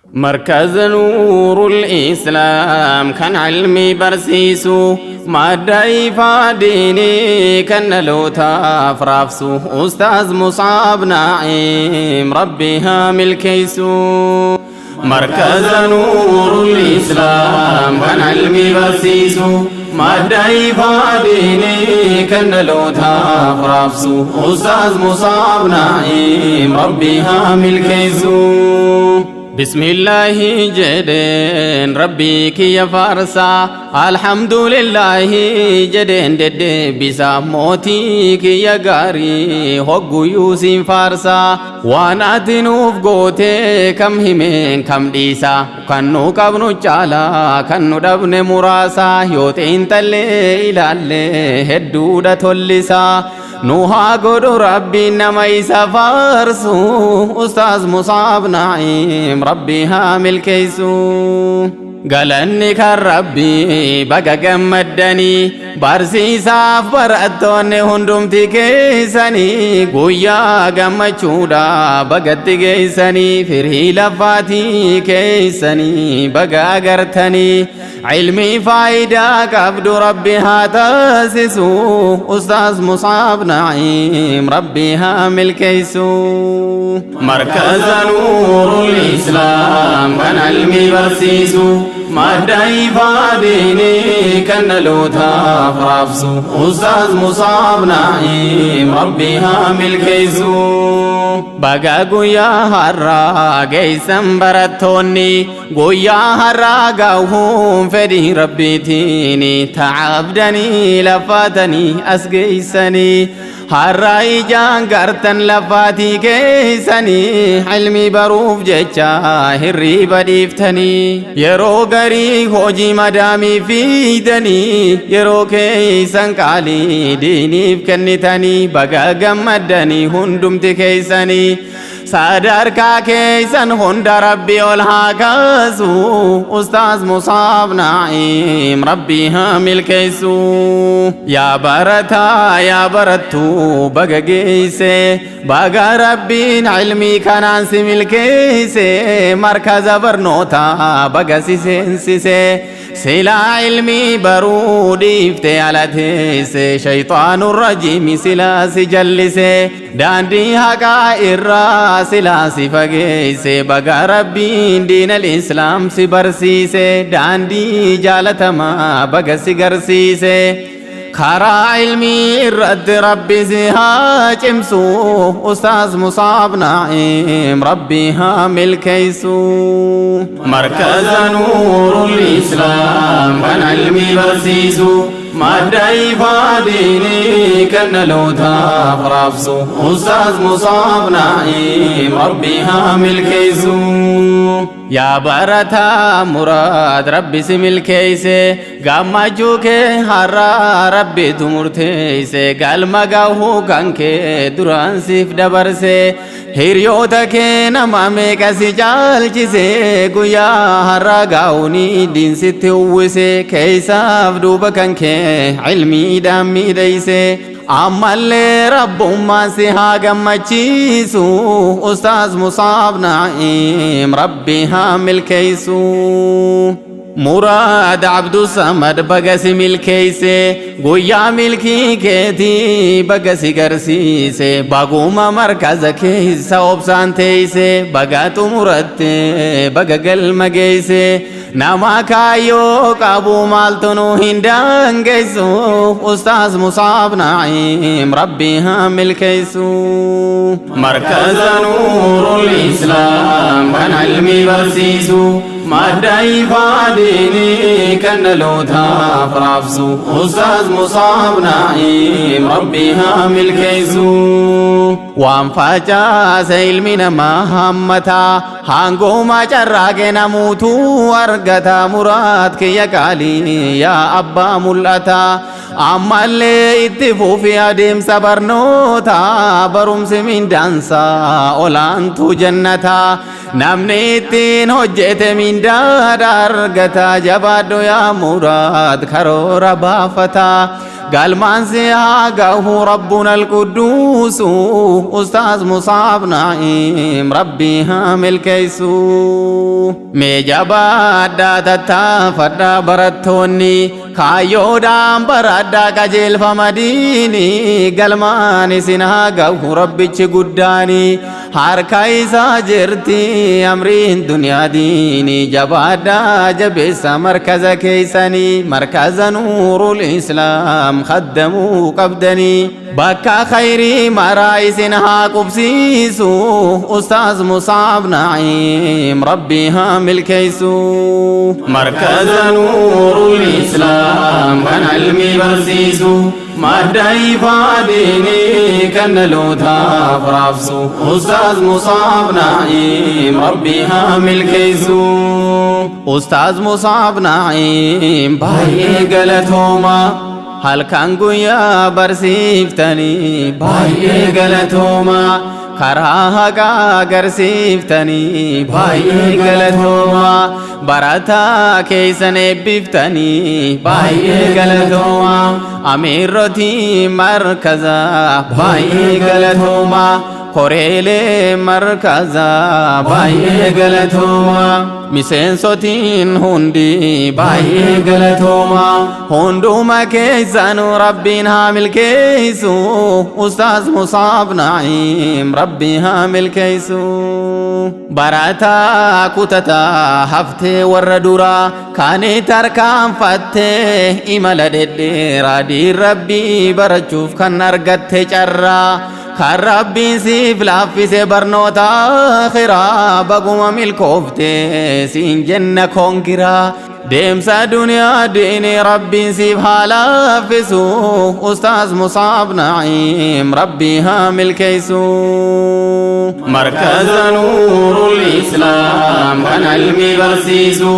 مركز نور الإسلام كان علمي برسيسو مادة إفاديني كان لوتا فرافسو أستاذ مصعب نعيم ربي هامل كيسو. مركز نور الإسلام كان علمي برسيسو مادة إفاديني كان لوتا فرافسو أستاذ مصعب نعيم ربي هامل كيسو. بسم الله جدين ربي كي فارسا الحمد لله جدين دد بسا موتي كي غاري هقو يوسين فارسا وانا تنوف غوتي كم همين كم ديسا كنو قبنو چالا كنو دبن مراسا يوتين تلي إلالي هدودة تولسا نوها قدو ربي نما فارسو أستاذ مصعب نعيم ربي هامل كيسو. قالني كربي بقى جمدني بارسي ساف برأتوني هندوم تكيسني قويا جمچودا بقى تكيسني فرهي لفاتي كيسني بقى قرتني علمي فايدة كبد ربي هاتاسسو أستاذ مصعب نعيم ربي هامل كيسو. مركز نور الإسلام كان علمي برسيسو مادة إفاديني كان لوتا فرافسو أستاذ مصعب نعيم ربي هامل كيسو. بقى قويا هرا جيسن برتوني قويا هرا قاوهم فدي ربي تيني تعبدني لفاتني أسقيسني هرا إجان قرتن لفاتي كيسني علمي بروف جيتشا هري بديفتني يرو غري هوجي مدامي فيدني يرو كيسن قالي ديني بكنتني بقى قمدني هندمت كيسني صدركا كيسن هند ربي والهاكاسو أستاذ مصعب نعيم ربي هامل كيسو. يا برتا يا برتو بقى جيسي بقى ربي علمي كان عنسي ملكيسي مركز برنوتا بقى سيسي سلا علمي برودي افتي تيسي شيطان الرجيم سلا سجلسي داندي هكا إرا سلا سفقيسي بقى ربي دين الإسلام سبرسيسي داندي جالتما بقى سقرسيسي خرا علمي رد ربي زها جمسو أستاذ مصعب نعيم ربي هامل كيسو. مركز نور الإسلام كان علمي برسيسو مادة إفاديني كان لوتا فرافسو أستاذ مصعب نعيم ربي هامل كيسو. يا برتا مراد ربي سمل كيسي قام جوكي هرا ربي تمرتيسي قال مقاهو كانكي دران سيف دبرسي هيريوتا نما ميكاسي جالجسي قويا هرا قاوني دين ستوسي كيساف دوبا كانكي علمي دامي ديسي عمال رب ما سها قمتشيسو أستاذ مصعب نعيم ربي هامل كيسو. مراد عبد الصمد بقسي ملكيسي قويا ملكي كيتي بقسي قرسيسي بقوما مركز كيسا وبسان تيسي بقاتو مرتي بقى قلم جيسي نما كايو قابو مالتنو هندان كيسو أستاذ مصعب نعيم ربي هامل كيسو. مركز نور الإسلام كان علمي برسيسو مادة إفاديني كان لوتا فرافسو أستاذ مصعب نعيم ربي هامل كيسو. وانفجا سيلمنا ما همتا هانقو ما جراك نموتو أرقتا مراد كي يقالي يا أبا ملأتا أما اللي اتفو في أديم سبرنوتا برمس من دانسا أولانتو جنتا نمني هجت من دار أرقتا جبادو يا مراد كرور بافتا Galmaan si haa gahu Rabbuna alqudduusu. Ustaaz Musaab Na'iim Rabbii haa milkeessu. Mee jabaadhaa, tattaafadhaa barattoonni, kaayyoodhaan baradhaa qajeelfama diinii. Galmaan isin haa gahu Rabbichi guddaanii, harka isaa jirti amriin duniyaa diinii. Jabaadhaa, jabeessa markaza keeysanii, markaza Nuurul Islaam khaddamuu qabdanii. Bakka khayrii maraa isin haa qubsiisu. Ustaaz Musaab Na'iim Rabbii haa milkeessu. Markaza Nuurul Islaam kan ilmi barsiisu, madda ifaa diinii kan dhalootaaf raabsu, Ustaaz Musaab Na'iim Rabbii haa milkeessu. Ustaaz Musaab Na'iim baay'ee galatooma, halkan guyyaa barsiiftanii baay'ee galatooma, karaa haqaa agarsiiftanii baay'ee galatooma, barataa keessan eebbiftanii baay'ee galatooma, amiirrotii markazaa baay'ee galatooma, koreelee markazaa baay'ee galatooma, miseensotiin hundi baay'ee galatooma. Hunduma keessanuu Rabbiin haa milkeessu. Ustaaz Musaab Na'iim Rabbii haa milkeessu. Barataa kutataa haftee warra duraa kan tarkaanfattee imala dhedheeraa, diin Rabbii barachuuf kan argatte carraa, kan Rabbiin siif laaffise barnoota akhiraa, baguma milkoofte siin jenna koongiraa. Deemsa duniyaa diini Rabbiin siif haa laaffisu. Ustaaz Musaab Na'iim Rabbii haa milkeessu. Markaza Nuurul Islaam kan ilmi barsiisu,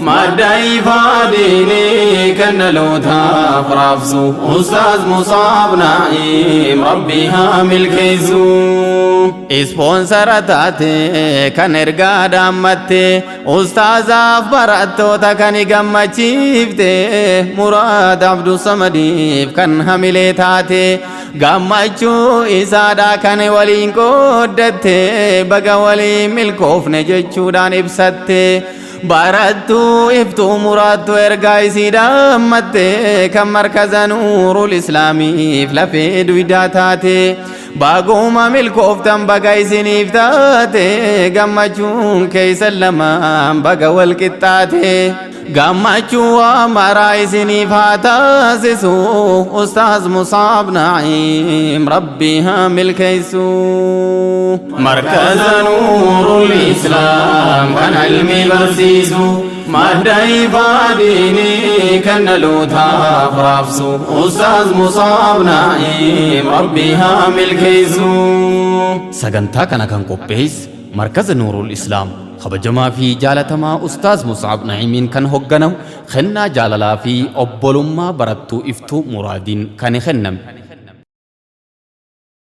madda ifaa diinii kan dhalootaaf raabsu, Ustaaz Musaab Na'iim Rabbii haa milkeessu. Ispoonsara taate kan ergaa dhaammatte, ustaazaaf barattoota kan gammachiifte, Muraad Abdusamadiif kan hamilee taate, gammachuu isaadha kan waliin qooddatte, baga waliin milkoofne jechuudhaan ibsatte. Barattuu Iftuu Muraattu ergaa isii dhaammatte, kan markaza Nuurul Islaamiif lafee duydaa taate, baguma milkooftan, baga isiniif taate. Gammachuun keeysan lamaan baga wal qixxaate. Gammachuu waa maraa isiniif haa taasisu. Ustaaz Musaab Na'iim Rabbii haa milkeessu. Markaza Nuurul Islaam kan ilmi barsiisu, madda ifaa diinii kan dhalootaaf raabsu, Ustaaz Musaab Na'iim Rabbii haa milkeessu. Sagantaa kana kan qopheesse Markaza Nuurul Islaam kabajamaa fi jaalatamaa Ustaaz Musaab Na'iimiin kan hogganamu, kennaa jaalalaa fi obbolummaa barattuu Iftuu Muraadiin kan kenname.